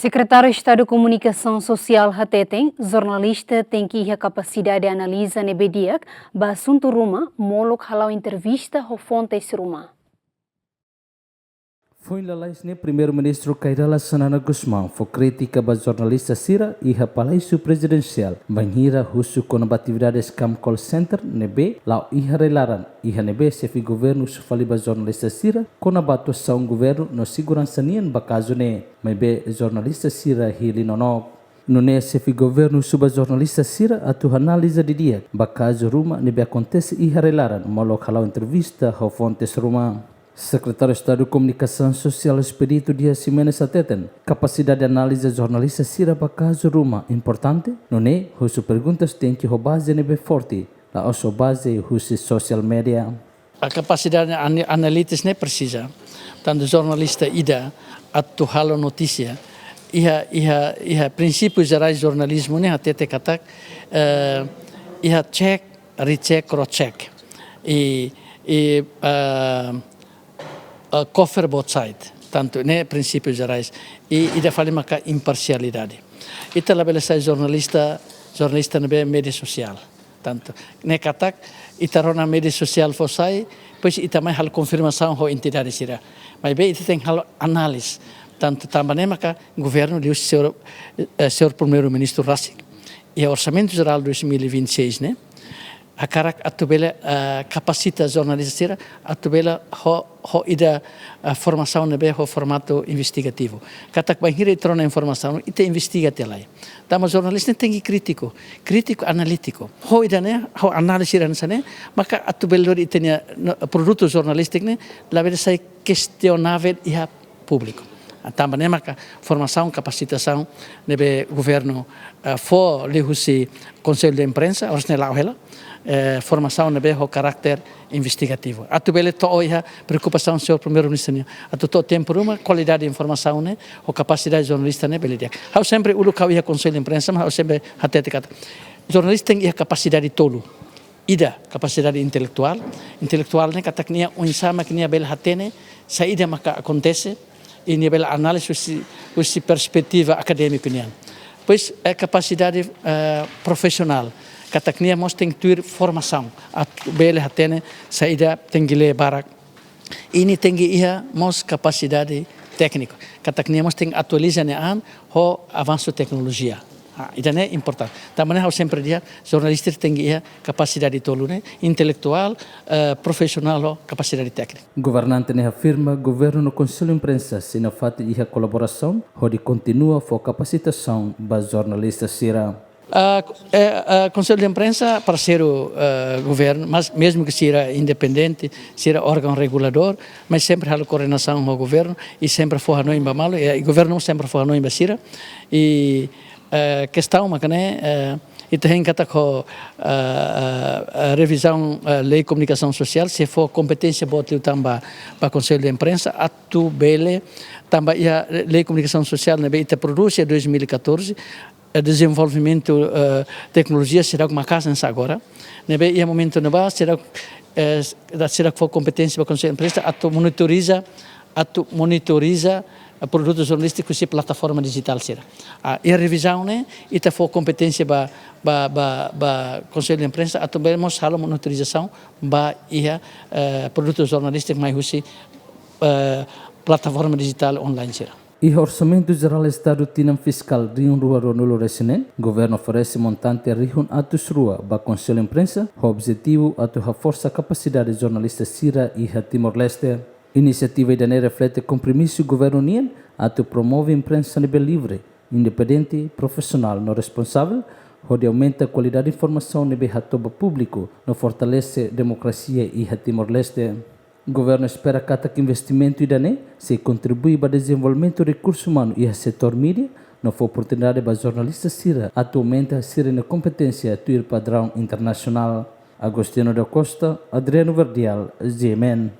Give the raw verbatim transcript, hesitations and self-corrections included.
Sekretáriu Estadu Komunikasaun Sosiál hateten, jornalista tenke iha kapasidade analiza ne'ebé di'ak ba asuntu ruma, molok hala'o entrevista ho fontes ruma. Foin lalais ne'e Primeiru-Ministru Kay Rala Xanana Gusmão fó krítika ba jornalista sira iha Palásiu Prezidensiál, bainhira husu kona-ba atividade scam call center ne'ebé la'o iha rai-laran, iha ne'ebé xefe governu husu fali ba jornalista sira kona-ba atuasaun governu no seguransa nian ba kazu ne'e, maibé jornalista sira hili nonook. Nune'e xefe governu husu ba jornalista sira atu analiza didi'ak ba kazu ruma ne'ebé akontese iha rai-laran, molok hala'o entrevista ho fontes ruma. Sekretáriu Estadu Komunikasaun Sosiál Expedito Dias Ximenes hateten, kapasidade analiza jornalista sira ba kazu ruma importante, nune'e husu perguntas tenke ho baze ne'ebé forte, la'ós ho baze husi sosiál média. A kapasidade ani-, analitis ne'e presiza. Tantu jornalista ida atu halo notísia iha, iha, iha prinsípius jerais jornalizmu ne'e hatete katak, eh, iha check, recheck, cross-check. I, i, eh, eh, cover both side. Tantu ne'e prinsípius jerais. I, ida fali maka imparsialidade. Ita labele sai jornalista, jornalista ne'ebé média sosiál. Tantu ne'e katak ita rona média sosiál fó sai, depois ita mai halo konfirmasaun ho entidade sira. Maibé ita tenke halo análise. Tantu tanba ne'e maka governu liuhusi señór, eh, señór Primeiru-Ministru rasik, iha Orsamentu Jerál dois mil e vinte e seis ne'e, hakarak atu bele, eh, kapasita jornalista sira, atu bele ho, ho ida, eh, formasaun ne'ebé ho formatu investigativu. Katak bainhira ita rona informasaun, ita investiga tiha lai. Tanba jornalista tenke krítiku, krítiku analítiku. Ho ida-ne'e, ho análise ida-ne'e, maka atu bele lori ita-nia, no, produtu jornalístiku ne'e labele sai kestionavel iha públiku. Tanba ne'e maka formasaun kapasitasaun ne'ebé governu, eh, fó liuhusi Konsellu de Imprensa, oras ne'e la'o hela, eh, formasaun ne'ebé ho karáter investigativu. Atu bele to'o iha preokupasaun señór Primeiru-Ministru nian. Atu to'o tempu ruma, kualidade informasaun ne'e, ho kapasidade jornalista ne'e bele di'ak. Ha'u sempre uluk ha'u iha Konsellu de Imprensa, mas ha'u sempre hatete katak jornalista tenke iha kapasidade tolu. Ida, kapasidade intelektuál. Intelektuál ne'e katak nia oinsá mak nia bele hatene saida maka akontese, i nia bele analiza husi, husi perspetiva akadémiku nian. Depois, eh, kapasidade, eh, profisionál. Katak nia mós tenke tuir formasaun atu bele hatene saida tenke lee barak. I nia tenke iha mós kapasidade tékniku. Katak nia mós tenke atualiza nia an ho avansu teknolojia. Ah, ida-ne'e importante. Tanba ne'e ha'u sempre dehan, jornalista tenke iha kapasidade tolu ne'e, intelektuál, eh, profisionál ho kapasidade tékniku. Governante ne'e afirma, governu no Konsellu Imprensa sei nafatin iha kolaborasaun, hodi kontinua fó kapasitasaun ba jornalista sira. Ah, eh, ah, Konsellu de Imprensa, parseiru, eh, governu, mas mezmu ke sira independente, sira órgaun reguladór, mas sempre halo koordenasaun ho governu, i sempre fó hanoin ba malu, i, i governu sempre fó hanoin ba sira, i, eh, kestaun maka ne'e, eh, ita hein katak ho, eh, eh, eh, revizaun, eh, lei komunikasaun sosiál, sei fó kompeténsia boot liután ba, ba Konsellu de Imprensa, atu bele, tanba iha lei komunikasaun sosiál ne'ebé ita prodús iha dois mil e catorze, eh, dezenvolvimentu, eh, teknolojia seidauk maka'as hanesan agora. Ne'ebé iha momentu ne'ebá seidauk, eh, da-, seidauk fó kompeténsia ba Konsellu de Imprensa atu monitoriza, atu monitoriza, eh, produtu jornalístiku husi plataforma dijitál sira. Ah, iha revizaun ne'e, ita fó kompeténsia ba, ba, ba, ba Konsellu de Imprensa atu bele mós halo monitorizasaun ba iha, eh, produtu jornalístiku mai husi, eh, plataforma dijitál online sira. Iha Orsamentu Jerál Estadu tinan fiskál rihun rua ruanulu-resin-neen, governu oferese montante rihun atus rua ba Konsellu Imprensa, ho objetivu atu haforsa kapasidade jornalista sira iha Timor-Leste. Inisiativa ida-ne'e reflete kompromisu governu nian atu promove imprensa ne'ebé livre, independente, profisionál no responsavel, hodi aumenta kualidade informasaun ne'ebé hato'o ba públiku no fortalese demokrasia iha Timor-Leste. Governu espera katak investimentu ida-ne'e sei kontribui ba dezenvolvimentu rekursu umanu iha setór mídia no fó oportunidade ba jornalista sira atu aumenta sira-nia kompeténsia tuir padraun internasionál. Agostinho da Costa, Adriano Verdial, G M N.